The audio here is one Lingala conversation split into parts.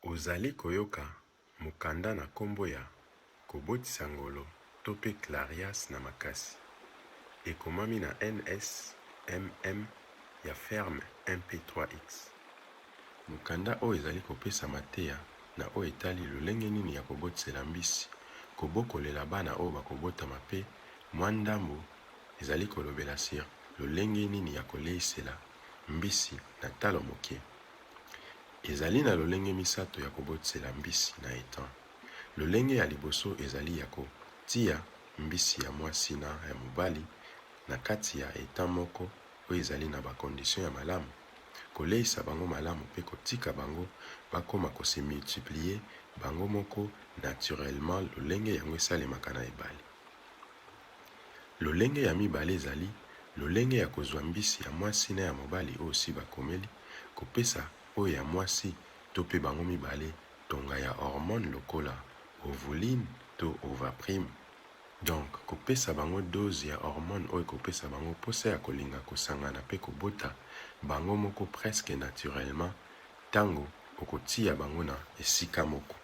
Ozali koyoka mokanda na kombo ya Kobotisa ngolo to pe Clarias na makasi. Ekomami na NSMM ya Ferme MP3X. Mokanda oyo ezali kopesa mateya na oyo etali lolenge nini ya kobotisela mbisi, kobokolela bana oyo bakobotama pe mwa ndambo ezali kolobela sur lolenge nini ya koleisela mbisi na talo moke. Ezali na lolenge misato ya kobotisela mbisi na etang. Lolenge ya liboso ezali ya kotia mbisi ya mwasi na ya mobali na kati ya etang moko oyo ezali na ba conditions ya malamu, koleisa bango malamu mpe kotika bango bakoma ko se multiplier bango moko naturellement lolenge yango esalemaka na ebale. Lolenge ya mibale ezali lolenge ya kozwa mbisi ya mwasi na ya mobali oyo si bakomeli, kopesa oyo ya mwasi to mpe bango mibale tonga ya hormone lokola ovuline to ovaprime. Donc, kopesa bango dose ya hormone oyo ekopesa bango posa ya kolinga kosangana mpe kobota bango moko presque naturellement tango okotiya bango na esika moko.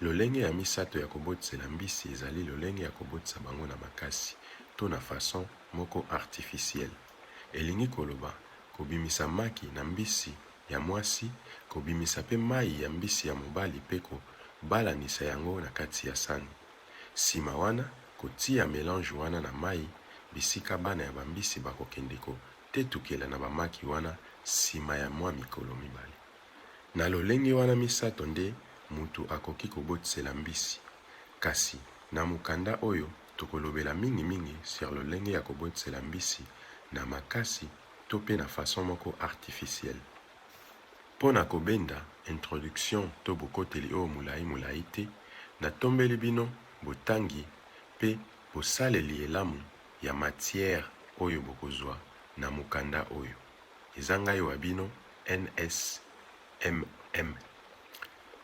Lolenge ya misato ya kobotisela mbisi ezali lolenge ya kobotisa bango na makasi to na façon moko artificielle. Elingi koloba kobimisa maki na mbisi ya mwasi, kobimisa pe mayi ya mbisi ya mobali pe kobalanisa yango na kati ya sani. Sima wana, kotiya melange wana na mayi bisika bana ya ba mbisi bakokende kotetukela na ba maki wana sima ya mwa mikolo mibale. Na lolenge wana misato nde mutu akoki kobotisela mbisi. Kasi, na mokanda oyo, tokolobela mingi mingi sur lolenge ya kobotisela mbisi na makasi to pe na façon moko artificielle. Po na kobenda introduction to bokoteli oyo molayi molayi te, natombeli bino botangi pe bosaleli elamu ya matière oyo bokozua na mokanda oyo. Eza ngai wa bino NSMM.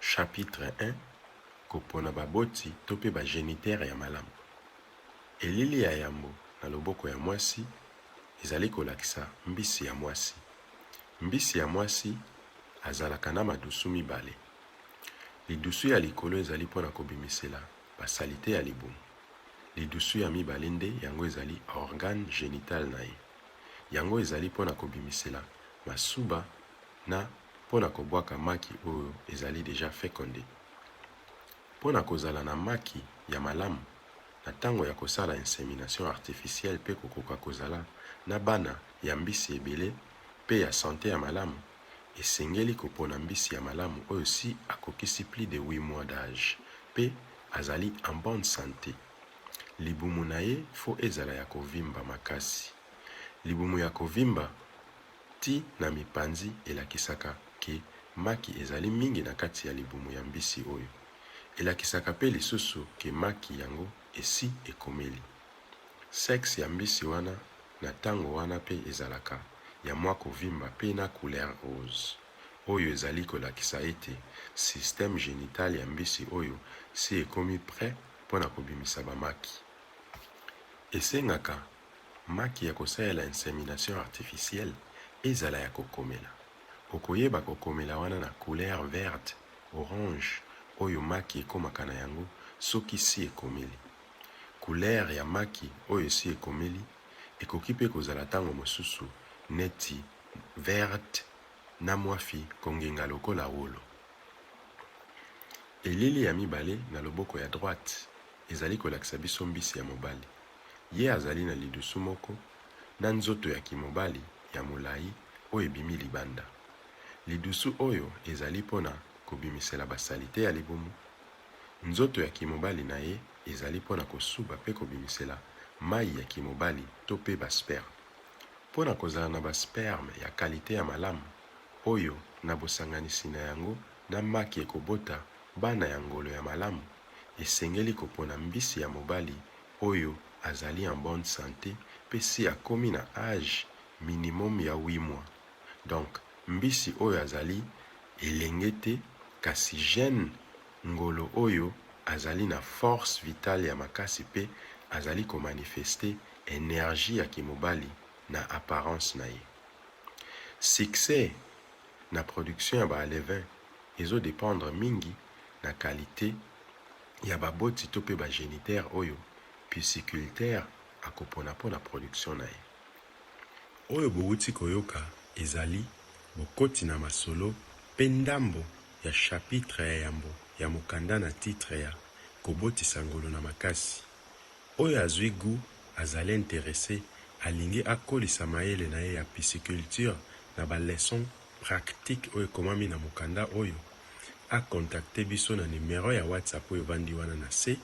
Chapitre 1, Kopona baboti to pe ba geniteurs ya malamu. Elili ya yambo na loboko ya mwasi ezali kolakisa mbisi ya mwasi. Mbisi ya mwasi azalaka na madusu mibale. Lidusu ya likolo ezali mpo na kobimisela ba salite ya libumu. Lidusu ya mibale nde yango ezali organe genital na ye. Yango ezali mpo na kobimisela masuba na mpo na kobwaka maki oyo ezali dejà feconde. Mpo na kozala na maki ya malamu na tango ya kosala insemination artificielle mpe kokoka kozala na bana ya mbisi ebele mpe ya sante ya malamu, esengeli kopona mbisi ya malamu oyo si akokisi plus de huit mois d'age mpe azali en bonne sante. Libumu na ye faut ezala ya kovimba makasi. Libumu ya kovimba ti na mipanzi elakisaka ke maki ezali mingi na kati ya libumu ya mbisi oyo. Elakisaka pe lisusu ke maki yango esi ekomeli. Sexe ya mbisi wana na tango wana pe ezalaka ya mwa kovimba pe na couleur rose. Oyo ezali kolakisa ete système genital ya mbisi oyo si ekomi pret mpo na kobimisa ba maki. Esengaka maki ya kosalela insemination artificielle ezala ya kokomela. Okoyeba kokomela wana na couleur verte, orange oyo maki ekomaka na yango soki si ekomeli. Couleur ya maki oyo esi ekomeli ekoki mpe kozala tango mosusu neti verte na mwafi kongenga lokola wolo. Elili ya mibale na loboko ya droite ezali kolakisa biso mbisi ya mobali. Ye azali na lidusu moko na nzoto ya kimobali ya molayi oyo ebimi libanda. Lidusu oyo ezali mpo na kobimisela ba salite ya libumu. Nzoto ya kimobali na ye ezali mpo na kosuba mpe kobimisela mayi ya kimobali to mpe ba sperme. Mpo na kozala na ba sperme ya kalite ya malamu oyo na bosanganisi na yango na maki ekobota bana ya ngolo ya malamu, esengeli kopona mbisi ya mobali oyo azali en bonne sante pe si akomi na age minimum ya huit mois. Donc mbisi oyo azali elenge te kasi jeune ngolo oyo azali na force vitale ya makasi pe azali ko manifester energie ya kimobali na apparence na ye. Succès na production ya ba alevins. ezo dependre mingi na qualite ya baboti to mpe ba genitaires oyo pisciculteur akopona mpo na production na ye. Oyo bowuti koyoka ezali bokoti na masolo mpe ndambo ya chapitre ya yambo ya mokanda na titre ya Kobotisa ngulu na makasi. Oyo azwi gout, azali interesse, alingi akolisa mayele na ye ya pisciculture na ba leçons practiques oyo ekomami na mokanda oyo, a contacter biso na numero ya WhatsApp oyo evandi wana na se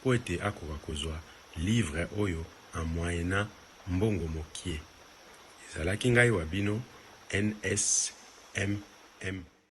mpo ete akoka kozwa livre oyo en moyennant mbongo mokie. Ezalaki ngai wa bino NSMM.